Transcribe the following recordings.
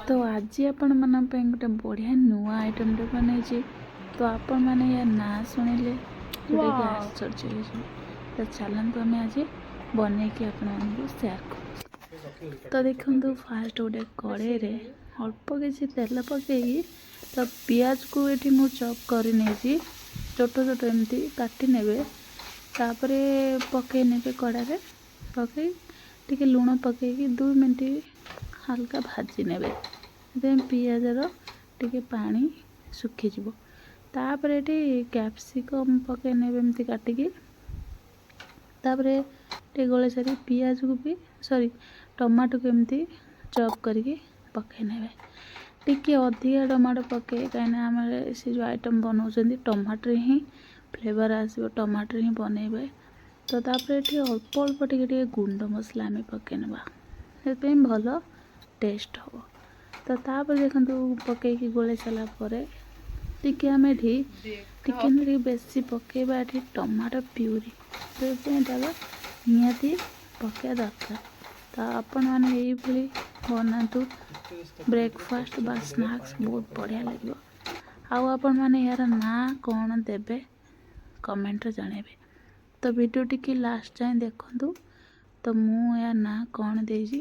ତ ଆଜି ଆପଣମାନଙ୍କ ପାଇଁ ଗୋଟେ ବଢ଼ିଆ ନୂଆ ଆଇଟମ୍ଟେ ବନେଇଛି। ତ ଆପଣମାନେ ୟା ନାଁ ଶୁଣିଲେ ଯେଉଁଟାକି ଆଶ୍ଚର୍ଯ୍ୟ ହେଇଯିବେ। ତ ଚାଲନ୍ତୁ, ଆମେ ଆଜି ବନେଇକି ଆପଣମାନଙ୍କୁ ସେୟାର କରୁଛୁ। ତ ଦେଖନ୍ତୁ, ଫାଷ୍ଟ ଗୋଟେ କଡ଼େଇରେ ଅଳ୍ପ କିଛି ତେଲ ପକାଇକି ତ ପିଆଜକୁ ଏଠି ମୁଁ ଚପ୍ କରି ନେଇଛି। ଛୋଟ ଛୋଟ ଏମିତି କାଟି ନେବେ, ତାପରେ ପକାଇ ନେବେ। କଡ଼ାରେ ପକାଇ ଟିକେ ଲୁଣ ପକାଇକି 2 ମିନିଟ୍ ହାଲକା ଭାଜି ନେବେ। ସେଥିପାଇଁ ପିଆଜର ଟିକେ ପାଣି ଶୁଖିଯିବ। ତାପରେ ଏଠି କ୍ୟାପ୍ସିକମ୍ ପକାଇ ନେବେ ଏମିତି କାଟିକି। ତାପରେ ଟିକେ ଗୋଳେଇ ସାରି ପିଆଜକୁ ବି, ସରି, ଟମାଟୋକୁ ଏମିତି ଚପ୍ କରିକି ପକାଇ ନେବେ। ଟିକେ ଅଧିକା ଟମାଟୋ ପକାଇ, କାହିଁକିନା ଆମର ସେ ଯେଉଁ ଆଇଟମ୍ ବନାଉଛନ୍ତି, ଟମାଟୋରେ ହିଁ ଫ୍ଲେଭର୍ ଆସିବ, ଟମାଟୋରେ ହିଁ ବନେଇବେ। ତ ତାପରେ ଏଠି ଅଳ୍ପ ଅଳ୍ପ ଟିକେ ଟିକେ ଗୁଣ୍ଡ ମସଲା ଆମେ ପକାଇ ନେବା, ସେଥିପାଇଁ ଭଲ ଟେଷ୍ଟ ହେବ। ତ ତାପରେ ଦେଖନ୍ତୁ, ପକାଇକି ଗୋଳେଇ ସାରିଲା ପରେ ଟିକେ ଆମେ ଏଠି ଟିକେ ନା ଟିକେ ବେଶୀ ପକାଇବା ଏଠି ଟମାଟୋ ପ୍ୟୁରି। ସେଥିପାଇଁ ଏଇଟା ନିହାତି ପକାଇବା ଦରକାର। ତ ଆପଣମାନେ ଏଇଭଳି ବନାନ୍ତୁ ବ୍ରେକଫାଷ୍ଟ ବା ସ୍ନାକ୍ସ, ବହୁତ ବଢ଼ିଆ ଲାଗିବ। ଆଉ ଆପଣମାନେ ଏହାର ନାଁ କ'ଣ ଦେବେ, କମେଣ୍ଟରେ ଜଣାଇବେ। ତ ଭିଡ଼ିଓ ଟିକେ ଲାଷ୍ଟ ଯାଏଁ ଦେଖନ୍ତୁ। ତ ମୁଁ ଏହା ନାଁ କ'ଣ ଦେଇଛି,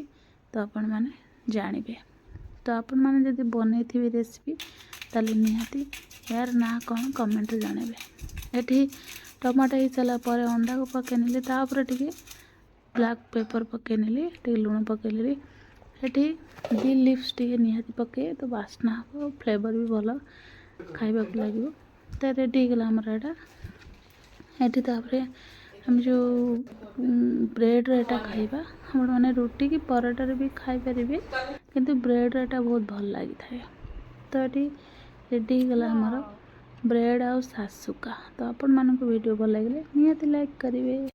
ତ ଆପଣମାନେ ଜାଣିବେ। ତ ଆପଣମାନେ ଯଦି ବନେଇଥିବେ ରେସିପି, ତାହେଲେ ନିହାତି ଏହାର ନାଁ କ'ଣ କମେଣ୍ଟରେ ଜଣାଇବେ। ଏଠି ଟମାଟୋ ହେଇସାରିଲା ପରେ ଅଣ୍ଡାକୁ ପକାଇ ନେଲି। ତାପରେ ଟିକେ ବ୍ଲାକ୍ ପେପର୍ ପକାଇ ନେଲି, ଟିକେ ଲୁଣ ପକାଇନେଲି। ଏଠି ଦି ଲିଭ୍ସ ଟିକେ ନିହାତି ପକାଇବେ, ତ ବାସ୍ନା ହେବ ଆଉ ଫ୍ଲେଭର୍ ବି ଭଲ ଖାଇବାକୁ ଲାଗିବ। ତ ରେଡ଼ି ହେଇଗଲା ଆମର ଏଇଟା ଏଠି। ତାପରେ ଆମେ ଯେଉଁ ବ୍ରେଡ଼୍ର ଏଇଟା ଖାଇବା, ଆପଣମାନେ ରୁଟି କି ପରଟାରେ ବି ଖାଇପାରିବେ, କିନ୍ତୁ ବ୍ରେଡ଼୍ର ଏଇଟା ବହୁତ ଭଲ ଲାଗିଥାଏ। ତ ଏଠି ରେଡ଼ି ହେଇଗଲା ଆମର ବ୍ରେଡ଼୍ ଆଉ ଶାକସୁକା। ତ ଆପଣମାନଙ୍କୁ ଭିଡ଼ିଓ ଭଲ ଲାଗିଲେ ନିହାତି ଲାଇକ୍ କରିବେ।